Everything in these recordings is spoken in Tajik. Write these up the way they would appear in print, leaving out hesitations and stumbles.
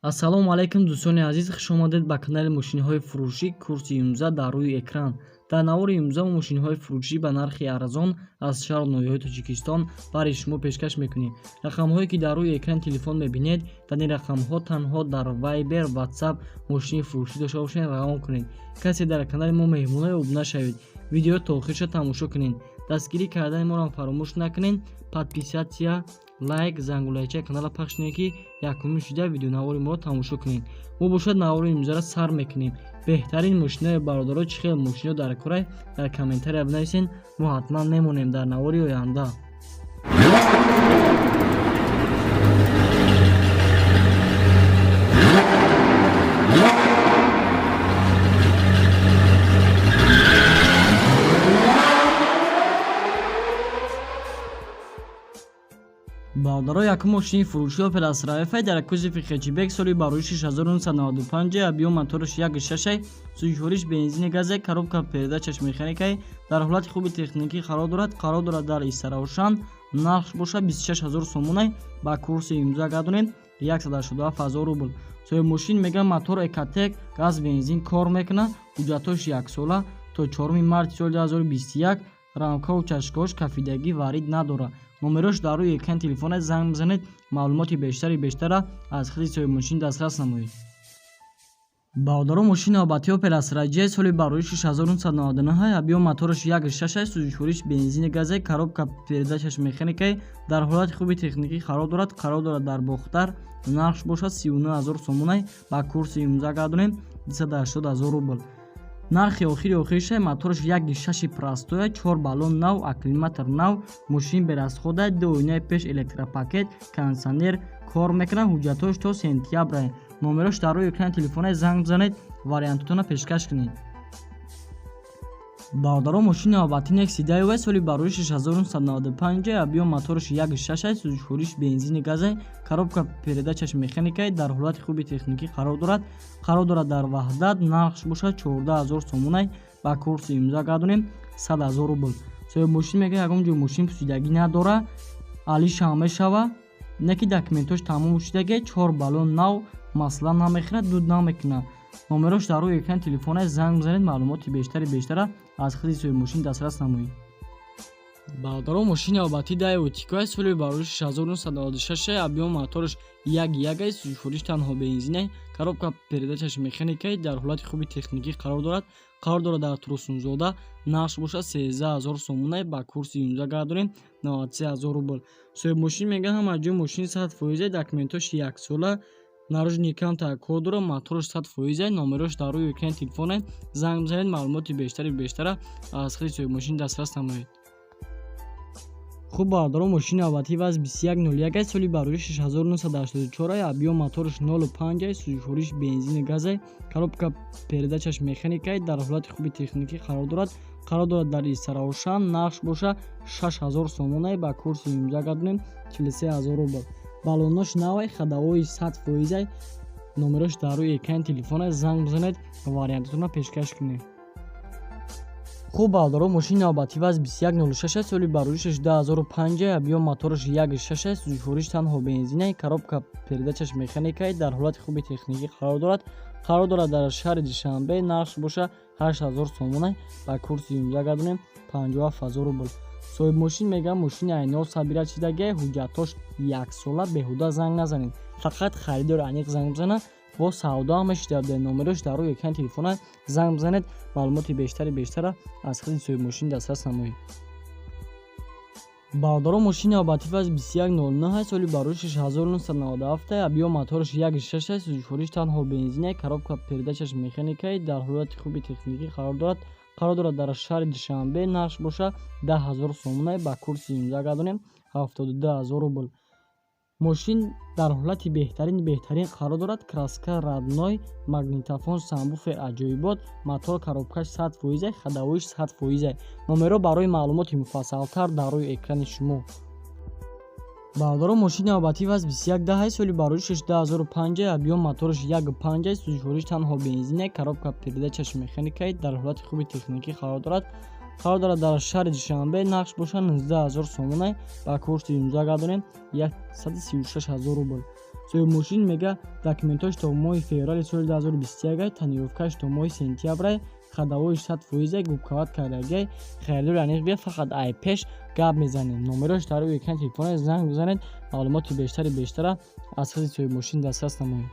Ассалому алайкум, дӯстони азиз, хуш омадед ба канали мошиниҳои фурӯшӣ. Курси имрӯза дар рӯи экран. Дар навори имрӯза мо мошиниҳои фурӯшӣ ба нархи арзон аз шаҳру ноҳияҳои Тоҷикистон барои шумо пешкаш мекунем. Рақамҳое ки дар рӯи экрани телефон мебинед, дар ин рақамҳо танҳо дар Viber, WhatsApp мошини фурӯшӣ дошта бошед, равон кунед. Касе дар канали мо меҳмоное, обуна шавед, видео то охирша тамошо кунед, дастгирӣ кардани моро фаромӯш накунед. Подписаться, лайк, зангулайчаи каналро пахш кунед, ки якумин шуда видеонавори моро тамошо кунед. Мо бошад навори имрӯзаро сар мекунем. Беҳтарин мошинои бародаро, чӣ хел мошино дар корай, дар комментария бинависен, мо ҳатман мемонем дар навори оянда. Бародаро, якум мошини фурӯшӣ Opel Astra F дар кузови хэтчбек, соли бароиши 1995, объём мотораш 1,6, сӯзишвориш бензини газе, коробка передачаш механикай, дар ҳолати хуби техникӣ қарор дорад. Қарор дорад дар Истаравшан. Нархш бошад 26 000 сомонай, ба курси имрӯза гардонем 187 000 рубл. Соҳиби мошин мегӯяд, мотор Ecotec, газ, бензин кор мекунад, ҳуҷҷатҳош яксола то 4 марти соли 2021, рамкаву чашкаҳош кафидагӣ варид надорад. Номерош дар рӯи экрани телефона, занг бизанед, маълумоти бештари бештара аз худи соҳибмошин дастрас намоед. Бародаро, мошини навбатии Opel Astra J, соли бароиши 1999, объём мотораш 1,6, сӯзишвориш бензини газе, коробка передачаш механикай, дар ҳолати хуби техникӣ қарор дорад. Қарор дорад дар Бохтар. Нархш бошад 39 000 сомонай, ба курси имрӯза гардонем 280 000 рубл. Нархи охири охириша. Мотораш 1,6 простоя, чор баллон нав, аккумулятор нав, мошин берасхода, ду оинаи пеш электропакет, кондитсионер кор мекунад, ҳуҷҷатҳош то сентябра. Номерош дар рӯи экрани телефона, занг бизанед, вариантотонро пешкаш кунед. Бародаро, мошини навбатӣ Nexia Daewoo, соли бароиши 1995, объём мотораш 1,6, сӯзишвориш бензини газе, коробка передачаш механикай, дар ҳолати хуби техникӣ қарор дорад. Қарор дорад дар Ваҳдат. Нархш бошад 14 000 сомонай, ба курси имрӯза гардонем 100 000 рубл. Соҳиби мошин мегӯяд, ягон ҷой мошин пусидагӣ надорад, алишам мешава, не ки документош тамом шудагӣ, чор баллон нав, масла намехӯрад, дуд намекунад. Номерош дар рӯи экрани телефона, занг бизанед, маълумоти бештари бештара аз худи соҳиби мошин дастрас намоед. Бародаро, мошини навбатӣ Daewoo Tico, соли бароиши 1996, объём мотораш 1,1, сӯзишвориш танҳо бензинай, коробка передачаш механикай, дар ҳолати хуби техникӣ қарор дорад. Қарор дорад дар Турсунзода. Нархш бошад 13 000 сомонай, ба курси имрӯза гардонем 93 000 рубл. Соҳиби мошин мегӯяд, ҳама ҷои мошин 100%, документҳош яксола, наружный камтар кор дорад, мотораш 100%. Номерош дар рӯи экрани телефона, занг бизанед, маълумоти бештари бештара аз худи соҳиби мошин дастрас намоед. Хуб, бародаро, мошини навбатии ВАЗ 2101, соли бароиши 1984, объём мотораш 0,5, сӯзишвориш бензини газе, коробка передачаш механикай, дар ҳолати хуби техникӣ қарор дорад. Қарор дорад дар Истаравшан. Нархш боша 6000 сомонай, ба курси имрӯза гардонем 43 000 рубл. Баллонош навай, ходовои 100%. Номерош дар рӯи экрани телефона, занг бизанед, вариантотонро пешкаш кунед. Хуб, бародаро, мошини навбатӣ ВАЗ 2106, соли бароишаш 2005, объём мотораш 1,6, сӯзишвориш танҳо бензинай, коробка передачаш механикай, дар ҳолати хуби техникӣ қарор дорад. Қарор дорад дар шаҳри Душанбе. Нархш боша 8000 сомонай, ба курси имрӯза гардонем 57 000 рубл. Соҳиби мошин мегӯяд, мошини айнол собирать шудагиай, ҳуҷҷатҳош яксола. Беҳуда занг назанед, фақат харидори аниқ занг бизанад, бо савдо ҳам мешида. Номерош дар рӯи экрани телефона, занг бизанед, маълумоти бештари бештара аз худи соҳиби мошин дастрас намоед. Бародаро, мошини навбатӣ ВАЗ 2109, соли бароиши 1997, объём мотораш 1,6, сӯзишвориш танҳо бензинай, коробка передачаш механикай, дар ҳолати хуби техникӣ қарор дорад. Қарор дорад дар шаҳри Душанбе. Нархш боша 10 000 сомонай, ба курси имрӯза гардонем 72 000 рубл. Мошин дар ҳолати беҳтарини беҳтарин қарор дорад, краска родной, магнитофон, сабвуфер аҷоибот, мотор, коробкаш 100%, ходовоиш 100%. Номерҳо барои маълумоти муфассалтар дар рӯи экрани шумо. Бародаро, мошини навбатӣ ВАЗ 2110, соли бароишаш 2005, объём мотораш 1,5, сӯзишвориш танҳо бензинай, коробка передачаш механикай, дар ҳолати хуби техникӣ қарор дорад. Қарор дорад дар шаҳри Душанбе. Нархш бошад 19 000 сомонай, ба курси имрӯза гардонем 136 000 рубл. Соҳибмошин мега, документош то моҳи феврали соли 2021, тонировкаш то моҳи сентябрай, ходовоиш 100%, губковать кардагиай. Харидори аниқ бия, фақат ай пеш гап мезанем. Номерош дар рӯи экрани телефона, занг бизанед, маълумоти бештари бештара аз худи соҳибмошин дастрас намоед.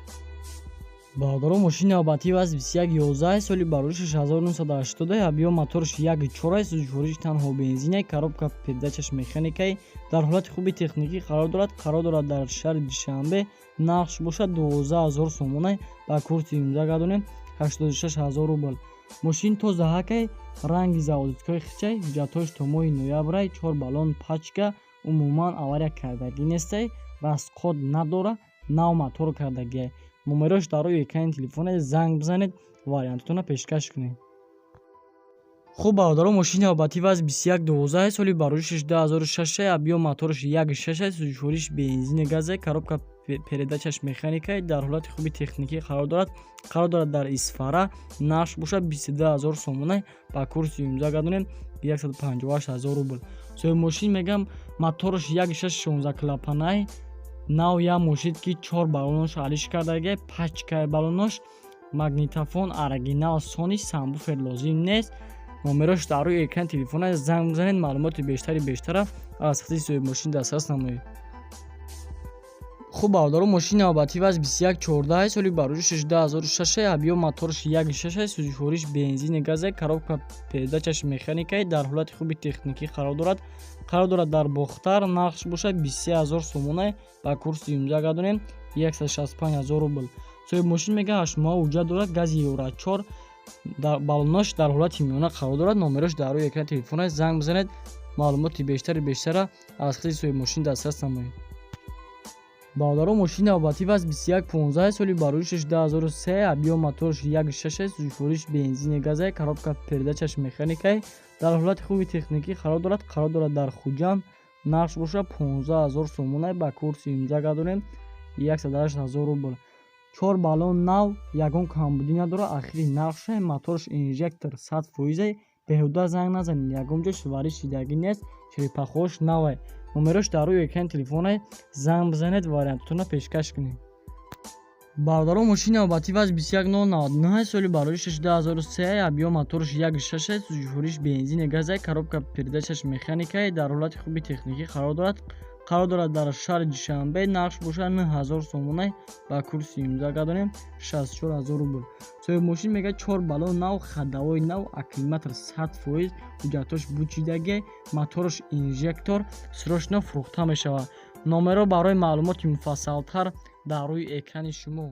Бародаро, мошини навбатӣ ВАЗ 2111, соли барориши 1980, объём моторш 1,4, сӯзишвориш танҳо бензинай, коробка передачаш механикай, дар ҳолати хуби техникӣ қарор дорад. Қарор дорад дар шаҳри Душанбе. Нархш бошад 12 000 сомонай, ба курси имрӯза гардонем 86 000 рубл. Мошин тозаҳакай, ранги заводской хичай, ҳуҷҷатҳош то моҳи ноябрай, чор баллон пачка, умуман авария кардагӣ нестай, расход надора, нав мотор кардагиай. Номерош дар рӯи экрани телефоне, занг бизанед, вариантотонро пешкаш кунед. Хуб, бародаро, мошини навбатӣ ВАЗ 2112, соли бароришаш 2006, объём моторш 1,6, сӯзишвориш бензини газе, коробка передачаш механикай, дар ҳолати хуби техникӣ қарор дорад. Қарор дорад дар Исфара. Нархш бошад 22 000 сомонай, ба курси имрӯза гардонем 158 000 рубл. Соҳибмошин мегам, моторш 1,6, 16 клапанай, нав як мошин, ки чор баллонош алиш кардагиай, пачкаи баллонош, магнитофон оригинал Сони, сабвуфер лозим нест. Номерош дар рӯи экрани телефона, занг бизанед, маълумоти бештари бештара аз худи соҳибмошин дастрас намоед. Хуб, бародаро, мошини навбатӣ ВАЗ 2114, соли бароришаш 2006, объём моторш 1,6, сӯзишвориш бензини газе, коробка передачаш механикай, дар ҳолати хуби техникӣ қарор дорад. Қарор дорад дар Бохтар. Нархш бошад 23 000 сомонай, ба курси имрӯза гардонем 165 000 рубл. Соҳибмошин мега, ҳаштмоҳа ҳуҷҷат дорад, гази Евро 4, баллонош дар ҳолати миёна қарор дорад. Номерош дар рӯи экрани телефона, занг бизанед, маълумоти бештари бештара аз худи соҳибмошин дастрас намоед. Бародаро, мошини навбатӣ ВАЗ 2115, соли бароришаш 2003, объём моторш 1,6, сӯзишвориш бензини газай, коробка передачаш механикай, дар ҳолати хуби техникӣ қарор дорад. Қарор дорад дар Хуҷанд. Нархш бошад 15 000 сомонай, ба курси имрӯза гардонем 108 000 рубл. Чор баллон нав, ягон камбудӣ надорад, ахири нархше. Моторш инжектор 100%. Беҳуда занг назанед, ягон ҷош вариш шидагӣ нест, черепахош навай. Номерош дар рӯи экрани телефоне, занг бизанед, вариантотонро пешкаш кунед. Бародаро, мошини навбатӣ ВАЗ 21099, соли бароришаш 2003, объём моторш 1,6, сӯзишвориш бензини газай, коробка передачаш механикай, дар ҳолати хуби техникӣ қарор дорад. Қарор дорад дар шаҳри Душанбе. Нархш бошад 9000 сомонай, ба курси имрӯза гардонем 64 000 рубл. Соҳибмошин мегӯяд, чор баллон нав, ходовои нав, аккумулятор 100%, ҳуҷҷатҳош бучидагиай, моторш инжектор, срочно фурӯхта мешавад. Номерҳо барои маълумоти муфассалтар дар рӯи экрани шумо.